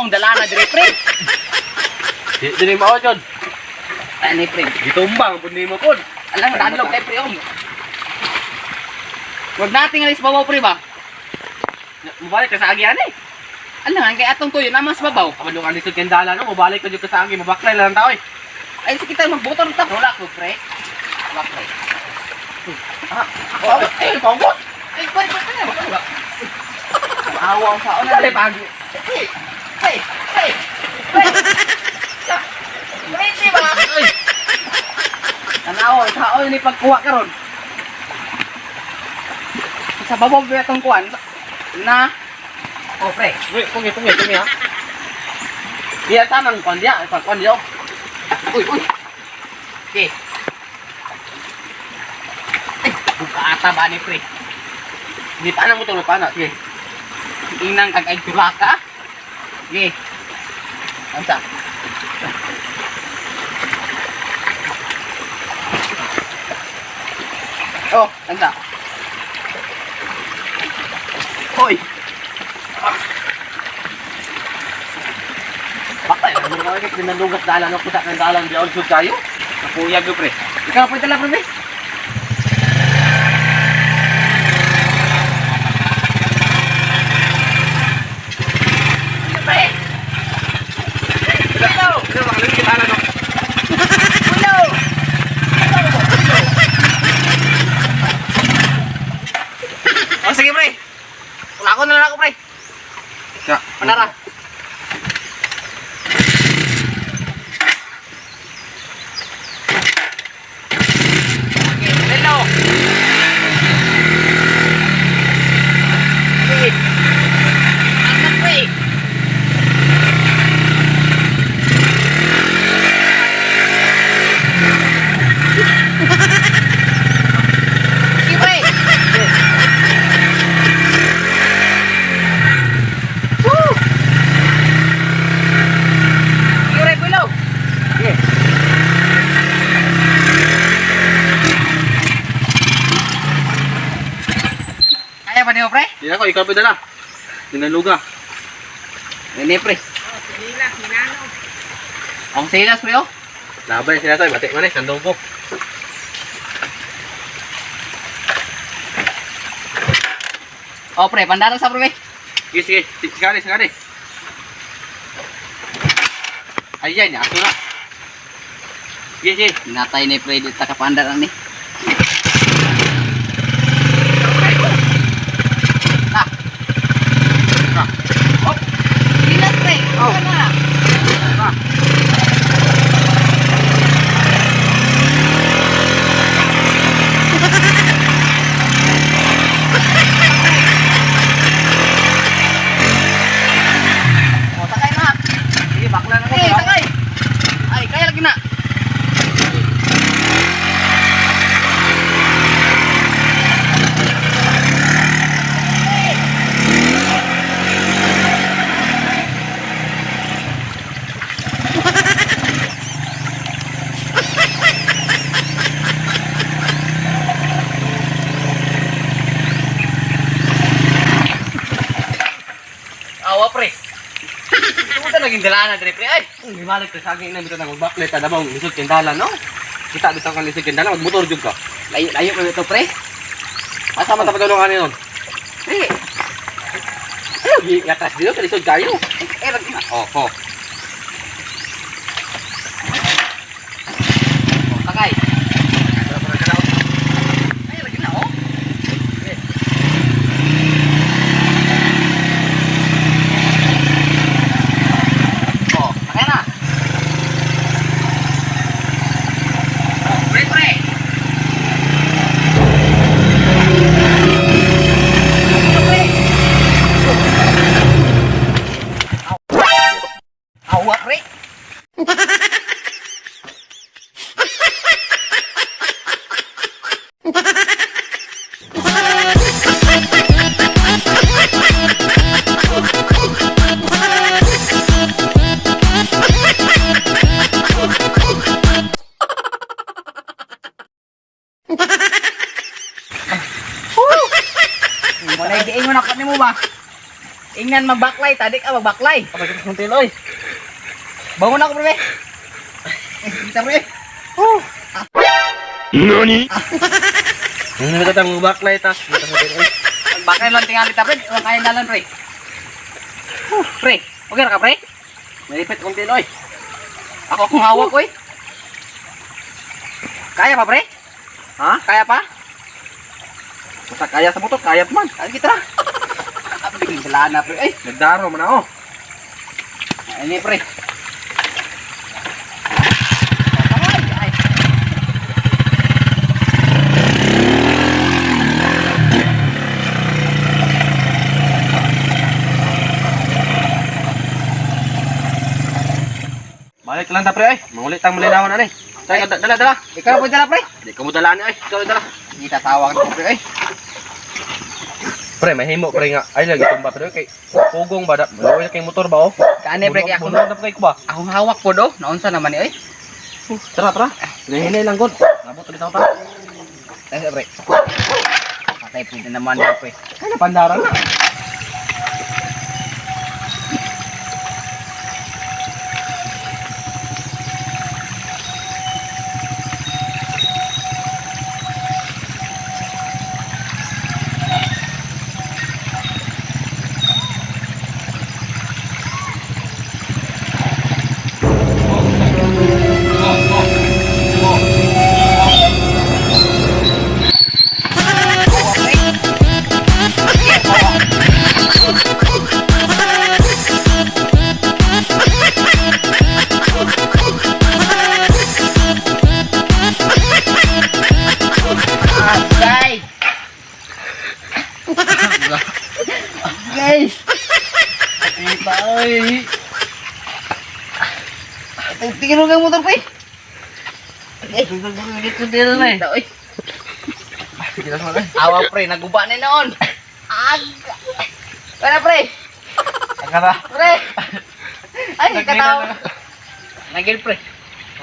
ang dalana dire, pre. Di dili mao jud. Ani, pre. Gitumbang pud nimo pod. Alang danlog kay pre om. Wag nating alis babaw, pre ba? Mubalik ka sa agi ani. Alang kay atong tuyo naman sa babaw. Aman yung alisod kay dalan no, mubalik ka jud ka sa agi, mabaklay lang tao eh. Ay sige tayo magbutor ta. Wala ko, pre. Wala, pre. Ah, oh, eh, panggot. Ay, pre, pre, pre. Wala. Awa ang sao na. Dali pagi. Hey, hey, hey. Pre. Pre, di ba? Ay, Tanaw, sao ni pagkuha karon. Sa babaw ba itong kuan? Na. Oh, pre. wait, tungi, tungi, tungi ha. Diya tanang kon diya, pag kon diya. Uy, uy. Okay. Ay, buka ata ba ni pre? Di pa na mo tong pana, sige. Inang kag ay ka. Okay. Ansa? Oh, ansa. Hoy. Baklay lang mo kay dinalugas dalan no, kita kang dalan diya lisod kayo. Napuyag ko, pre. Ikaw pa dala, pre. Pre! Hello! Ano makalungit kita no. Hello! Oh, sige, pre. Wala ko na lang ako, pre. Sa, Panara. Okay, hello. Sige. Anak, pre. Sige, pre. Woo! Sige, pre, pulo. Sige. Kaya pa niyo, pre? Di ako, ikaw pa dala. Dinaluga. Hindi, pre. Ang silas, pre, oh. Labay sila tayo, bati man eh, sandong ko. Oh, pre, pandara sa pre. Sige, sige, sige, sige, sige. Ayan, aso na. Sige, sige. Natay ni pre dito ka pandara ni. Ah. Ah. Oh. Silas, pre. Oh. Oh. Na. Ah. Oh, sakay na. Sige, bakla na ko. Eh, sakay. Ay, kaya lagi na. Awa, pre. Ito naging dalana dire, pre. Ay, Kung himalik ka sa akin, bitaw na magbaklet, ta dabaw, lisod kay dalan, no? Kita bitaw kang lisod kay dalan, magmotor jud ka. layo layo pa ito, pre. Asa man ta padulong ani nun? Pre, Ay, gatas dito, kay lisod kayo. eh, lagi na. Oh, oh. Oh, sakay. Ay, lagi na, oh. Oh, sakay na. Oh, pre, pre. Pre. Awa, pre. Wala giingon ako nimo ba? Ingnan magbaklay, tadi ka magbaklay. Kapag kita kong tiloy. Bangon ako, pre. Eh, kita, pre. Oh. Nani? Ano ka tang baklay ta? Magbaklay lang tingali ta, pre. Wala kaya dalan, pre. Pre, okay ra ka, pre? Nalipit kong tiloy. Ako akong hawak, oy. Kaya pa, pre? Ha? Kaya pa? Basta kaya sa motor, kaya pa man. Kaya kita ra. Abig sila na, pre. Ay, Nagdaro man ako. ini, pre. Ay, ay. Balik lang ta pre ay. Mangulit tang malinawan ani. Tay dala dala. Ikaw po dala, pre. Di ka mo dala ni ay. Ikaw dala. Kita tawag ko, pre. Ay, Pre, mahimo pre nga. Ay lagi tumba pre kay pugong ba da. Maluoy na kay motor ba oh. kaani, pre, kay akong Buno na pre ko ba. akong hawak po do. Naunsa naman ni, oy. Tara tara. Hinay lang god. Nabot ulit ako ta. Ay, pre. Patay po na naman na, pre. Ay napandara na. Agay! Guys! Kita oy. Tingin mo kang motor, pre. Ay, na eh. Kita, oy. Sige lang man. Awa, pre. Naguba na noon. Ag! Wala, pre. Agara. Pre! Ay, katawa. Nagil, pre.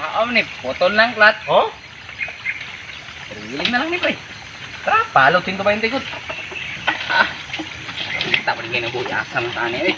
Kaom ni, putol lang, klat. Oh? Riling na lang ni, pre. Tara, palo 120 god. Ah. Kita pa rin kayo nabuhi. Asa man sa ani, eh.